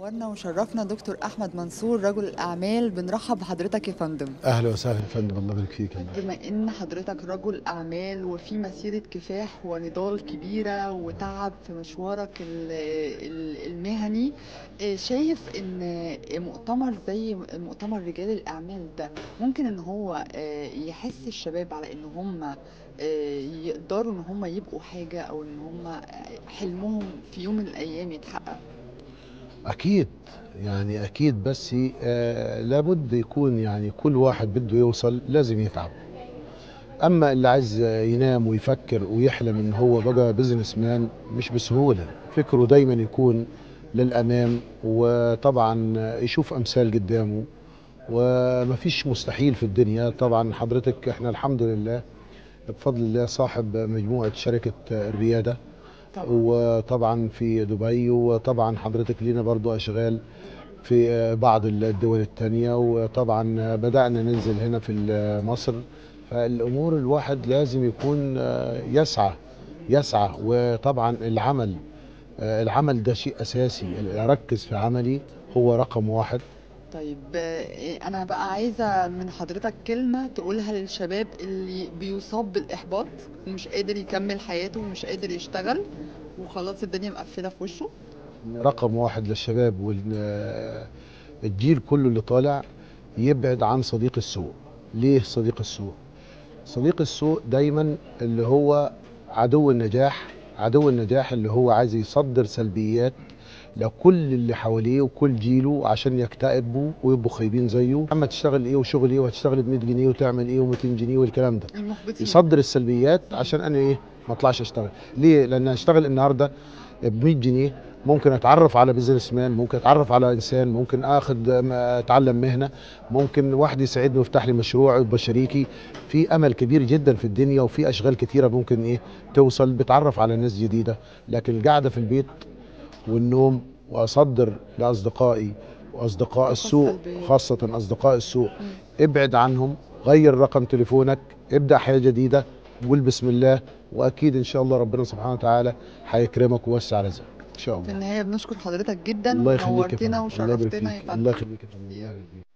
نورنا وشرفنا دكتور احمد منصور رجل الاعمال. بنرحب بحضرتك يا فندم. اهلا وسهلا يا فندم، الله يبارك فيك. بما ان حضرتك رجل اعمال وفي مسيره كفاح ونضال كبيرة وتعب في مشوارك المهني، شايف ان مؤتمر زي مؤتمر رجال الاعمال ده ممكن ان هو يحس الشباب على ان هم يقدروا ان هم يبقوا حاجة او ان هم حلمهم في يوم من الايام يتحقق؟ أكيد يعني أكيد، بس لابد يكون يعني كل واحد بده يوصل لازم يتعب. أما اللي عايز ينام ويفكر ويحلم إن هو بقى businessman مش بسهولة، فكرة دايما يكون للأمام، وطبعا يشوف أمثال قدامه، ومفيش مستحيل في الدنيا. طبعا حضرتك إحنا الحمد لله بفضل الله صاحب مجموعة شركة الريادة طبعا. وطبعا في دبي، وطبعا حضرتك لينا برضو أشغال في بعض الدول التانية، وطبعا بدأنا ننزل هنا في مصر. فالأمور الواحد لازم يكون يسعى، وطبعا العمل ده شيء أساسي. أركز في عملي هو رقم واحد. طيب أنا بقى عايزة من حضرتك كلمة تقولها للشباب اللي بيصاب بالإحباط ومش قادر يكمل حياته ومش قادر يشتغل وخلاص الدنيا مقفلة في وشه. رقم واحد للشباب والجيل كله اللي طالع، يبعد عن صديق السوء. ليه صديق السوء؟ صديق السوء دايما اللي هو عدو النجاح، عدو النجاح اللي هو عايز يصدر سلبيات لكل اللي حواليه وكل جيله عشان يكتئبوا ويبقوا خايبين زيه. اما تشتغل ايه وشغل ايه وهتشتغل ب 100 جنيه وتعمل ايه و200 جنيه والكلام ده، يصدر السلبيات عشان انا ايه ما اطلعش اشتغل. ليه؟ لان اشتغل النهارده ب 100 جنيه ممكن اتعرف على businessman، ممكن اتعرف على انسان، ممكن اخد اتعلم مهنة، ممكن واحد يساعدني ويفتح لي مشروع ويبقى شريكي. في امل كبير جدا في الدنيا، وفي اشغال كتيرة ممكن ايه توصل، بتعرف على ناس جديدة. لكن القعدة في البيت والنوم، واصدر لاصدقائي واصدقاء السوق، خاصة اصدقاء السوق، ابعد عنهم، غير رقم تليفونك، ابدا حياة جديدة، قول بسم الله، واكيد ان شاء الله ربنا سبحانه وتعالى هيكرمك ويوسع رزقك ان شاء الله. في النهاية بنشكر حضرتك جدا، نورتنا وشرفتنا يا فندم. الله يخليك يا فندم.